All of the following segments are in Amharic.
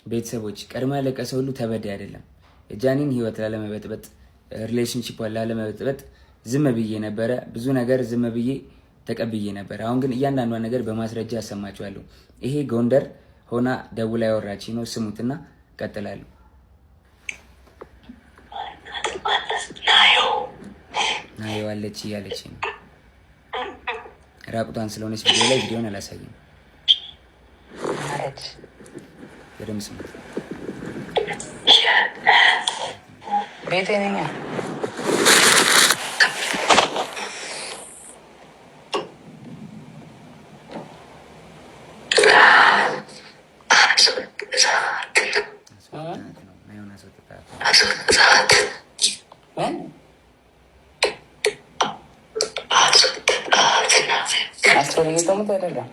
ቤተሰቦች፣ ቀድሞ ያለቀሰ ሁሉ ተበዳይ አይደለም። የጃኒን ህይወት ላለመበጥበጥ፣ relationship ላለመበጥበጥ ዝም ብዬ ነበረ። ብዙ ነገር ዝም ብዬ ተቀብዬ ነበር። አሁን ግን እያንዳንዷን ነገር በማስረጃ አሰማችኋለሁ። ይሄ ጎንደር ሆና ደውላ ያወራች ነው። ስሙትና ቀጥላለሁ። ናየዋለች እያለች ነው። ራቁቷን ስለሆነች ቪዲዮ ላይ ቪዲዮን አላሳይም። በደምብ ስሙት። ቤቴ ነኝ። አይደለም።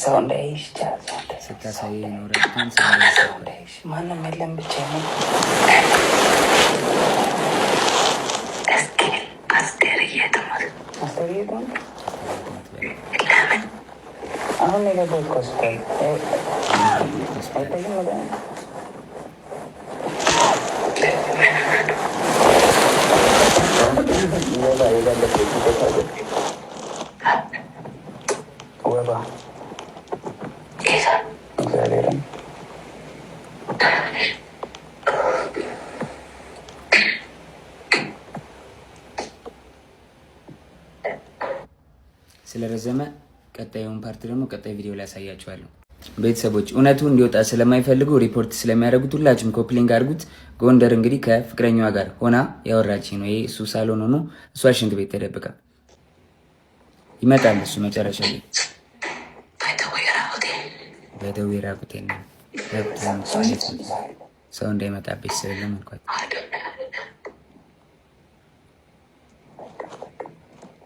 ሰው እንዳይሽ ስታሳይ ኖረ። ማንም የለም ብቻ። አሁን የገባሁት ሆስፒታል አይታይም። ወባ እግዚአብሔርን። ስለረዘመ ቀጣዩን part ደግሞ ቀጣይ ቪዲዮ ላይ ያሳያችኋለሁ። ቤተሰቦች፣ እውነቱ እንዲወጣ ስለማይፈልጉ ሪፖርት ስለሚያደርጉት ሁላችሁም copy link አድርጉት። ጎንደር እንግዲህ ከፍቅረኛዋ ጋር ሆና ያወራች ነው። ይሄ እሱ ሳሎን ሆኖ እሷ ሽንት ቤት ተደብቃ ይመጣል። እሱ መጨረሻ ላይ በደዌ ራቁቴን ነው፣ ሰው እንዳይመጣብሽ ስልም አልኳት።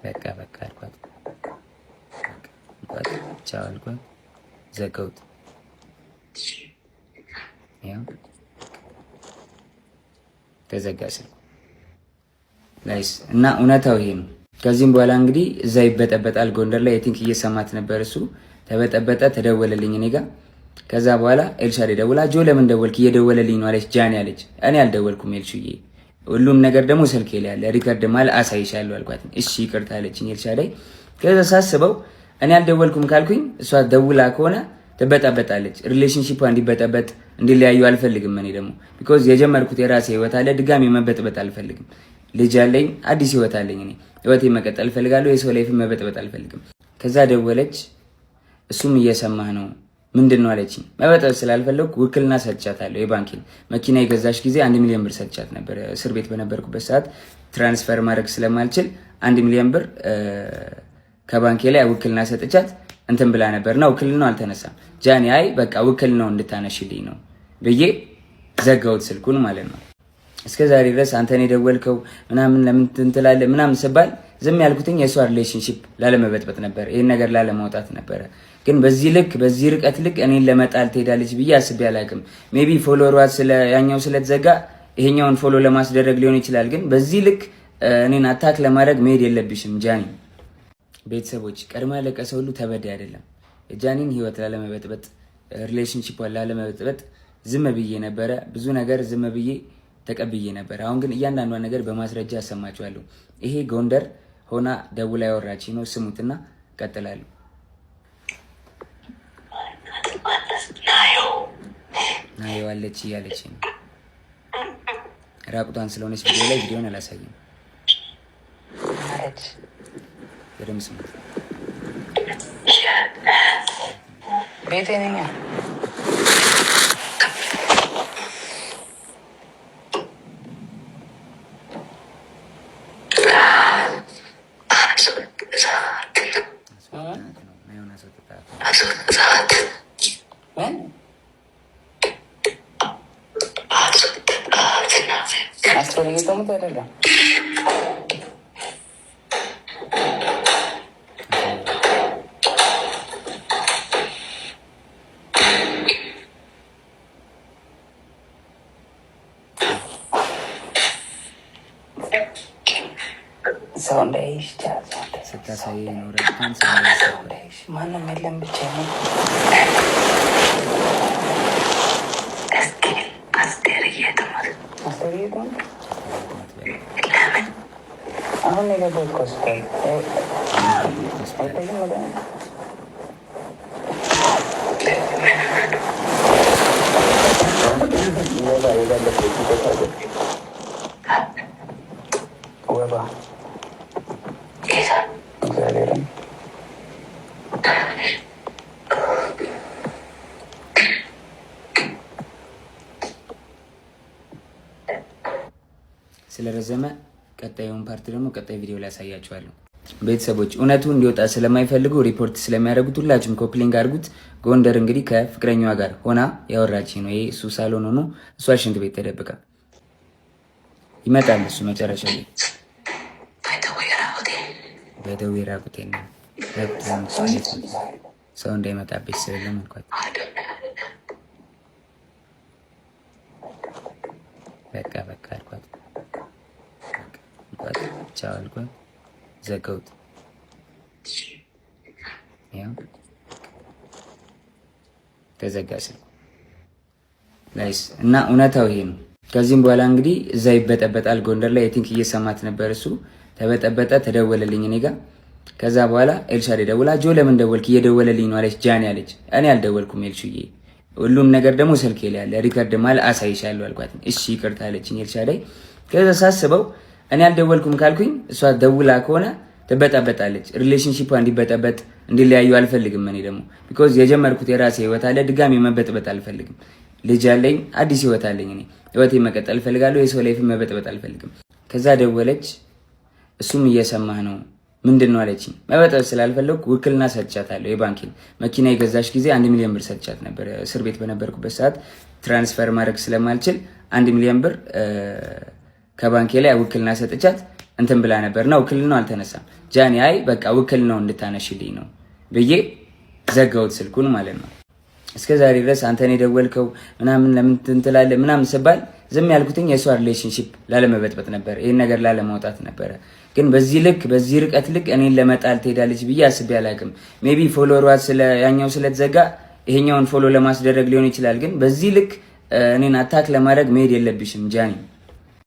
በቃ በቃ አልኳት። ቻው አልኳት። ዘጋሁት። ያው ተዘጋ ስልኩ guys እና እውነታው ይሄ ነው። ከዚህም በኋላ እንግዲህ እዛ ይበጠበጣል ጎንደር ላይ። I think እየሰማት ነበር እሱ። ተበጠበጠ፣ ተደወለልኝ እኔ ጋ። ከዛ በኋላ ኤልሻ ደውላ ጆ ለምን ደወልክ? እየደወለልኝ ነው አለች። ጃኒ አለች። እኔ አልደወልኩም ኤልሹዬ፣ ሁሉም ነገር ደግሞ ስልኬ ላይ ያለ record ማል አሳይሻለሁ አልኳት። እሺ ይቅርታ አለችኝ ኤልሻዳይ። ከዛ ሳስበው እኔ አልደወልኩም ካልኩኝ እሷ ደውላ ከሆነ ትበጠበጣለች። Relationship እንዲበጠበጥ እንዲለያዩ አልፈልግም። እኔ ደግሞ because የጀመርኩት የራሴ ህይወት አለ፣ ድጋሚ መበጥበጥ አልፈልግም። ልጅ አለኝ፣ አዲስ ህይወት አለኝ። እኔ ህይወቴ መቀጠል እፈልጋለሁ። የሰው life መበጥበጥ አልፈልግም። ከዛ ደወለች። እሱም እየሰማህ ነው ምንድን ነው አለችኝ። መበጠብ ስላልፈለግኩ ውክልና ሰጥቻታለሁ። የባንኬን መኪና የገዛሽ ጊዜ 1 ሚሊዮን ብር ሰጥቻት ነበር። እስር ቤት በነበርኩበት ሰዓት transfer ማድረግ ስለማልችል 1 ሚሊዮን ብር ከባንኬ ላይ ውክልና ሰጥቻት እንትን ብላ ነበር እና ውክልናው አልተነሳም። ጃኒ አይ በቃ ውክልናው እንድታነሽልኝ ነው ብዬ ዘጋሁት ስልኩን ማለት ነው። እስከ ዛሬ ድረስ አንተን የደወልከው ምናምን ለምን ትላለህ ምናምን ስባል ዝም ያልኩትኝ የእሷ relationship ላለመበጥበጥ ነበር፣ ይህን ነገር ላለማውጣት ነበረ። ግን በዚህ ልክ በዚህ ርቀት ልክ እኔን ለመጣል ትሄዳለች ብዬ አስቤ አላውቅም። Maybe follower ዋ ያኛው ስለተዘጋ ይሄኛውን follow ለማስደረግ ሊሆን ይችላል። ግን በዚህ ልክ እኔን attack ለማድረግ መሄድ የለብሽም ጃኒ። ቤተሰቦች፣ ቀድሞ ያለቀሰ ሁሉ ተበዳይ አይደለም። የጃኒን ህይወት ላለመበጥበጥ፣ relationship ላለመበጥበጥ ዝም ብዬ ነበረ። ብዙ ነገር ዝም ብዬ ተቀብዬ ነበር። አሁን ግን እያንዳንዷን ነገር በማስረጃ አሰማችኋለሁ። ይሄ ጎንደር ሆና ደውላ ያወራች ነው። ስሙትና ቀጥላለሁ። ናየዋለች እያለች ነው። ራቁቷን ስለሆነች ቪዲዮ ላይ ቪዲዮን አላሳይም። በደምብ ስሙት። ቤቴ ነኝ። አይደለም። ሰው እንዳይሽ፣ ስታሳይ የኖረችውን ሰው እንዳይሰበር። ማንም የለም፣ ብቻ ነው። አስቴርዬ ትሙት። አስቴርዬ ትሙት። ለምን አሁን የገባሁት ከሆስፒታል አይታይም? መድኃኒት ወባ የባለፈው ወባ እግዚአብሔርን። ስለረዘመ ቀጣዩን part ደግሞ ቀጣይ ቪዲዮ ላይ ያሳያችኋለሁ። ቤተሰቦች፣ እውነቱ እንዲወጣ ስለማይፈልጉ ሪፖርት ስለሚያደርጉት ሁላችሁም copy link አድርጉት። ጎንደር እንግዲህ ከፍቅረኛዋ ጋር ሆና ያወራች ነው። ይሄ እሱ ሳሎን ሆኖ እሷ ሽንት ቤት ተደብቃ ይመጣል። እሱ መጨረሻ ላይ በደዌ ራቁቴን ነው፣ ሰው እንዳይመጣብሽ ስልም አልኳት። በቃ በቃ አልኳት። ቻው አልኳት። ዘጋሁት። ያው ተዘጋ ስልኩ guys። እና እውነታው ይሄ ነው። ከዚህም በኋላ እንግዲህ እዛ ይበጠበጣል ጎንደር ላይ። I think እየሰማት ነበር እሱ። ተበጠበጠ፣ ተደወለልኝ እኔ ጋ። ከዛ በኋላ ኤልሻ ደውላ ጆ ለምን ደወልክ? እየደወለልኝ ነው አለች። ጃኒ አለች። እኔ አልደወልኩም ኤልሹዬ፣ ሁሉም ነገር ደግሞ ስልኬ ላይ ያለ record ማል አሳይሻለሁ አልኳት። እሺ ይቅርታ አለችኝ ኤልሻዳይ። ከዛ ሳስበው እኔ አልደወልኩም ካልኩኝ እሷ ደውላ ከሆነ ትበጠበጣለች። Relationship እንዲበጠበጥ እንዲለያዩ አልፈልግም። እኔ ደግሞ because የጀመርኩት የራሴ ህይወት አለ። ድጋሚ መበጥበጥ አልፈልግም። ልጅ አለኝ፣ አዲስ ህይወት አለኝ። እኔ ህይወቴ መቀጠል እፈልጋለሁ። የሰው life መበጥበጥ አልፈልግም። ከዛ ደወለች። እሱም እየሰማህ ነው ምንድን ነው አለችኝ። መበጠብ ስላልፈለግኩ ውክልና ሰጥቻታለሁ። የባንኬን መኪና የገዛሽ ጊዜ 1 ሚሊዮን ብር ሰጥቻት ነበር። እስር ቤት በነበርኩበት ሰዓት transfer ማድረግ ስለማልችል 1 ሚሊዮን ብር ከባንኬ ላይ ውክልና ሰጥቻት እንትን ብላ ነበር እና ውክልናው አልተነሳም። ጃኒ አይ በቃ ውክልናው እንድታነሽልኝ ነው ብዬ ዘጋሁት ስልኩን ማለት ነው። እስከ ዛሬ ድረስ አንተን የደወልከው ምናምን ለምን ትላለህ ምናምን ስባል ዝም ያልኩትኝ የእሷ relationship ላለመበጥበጥ ነበር፣ ይህን ነገር ላለማውጣት ነበረ። ግን በዚህ ልክ፣ በዚህ ርቀት ልክ እኔን ለመጣል ትሄዳለች ብዬ አስቤ አላውቅም። Maybe follower ዋ ያኛው ስለተዘጋ ይሄኛውን follow ለማስደረግ ሊሆን ይችላል። ግን በዚህ ልክ እኔን attack ለማድረግ መሄድ የለብሽም ጃኒ።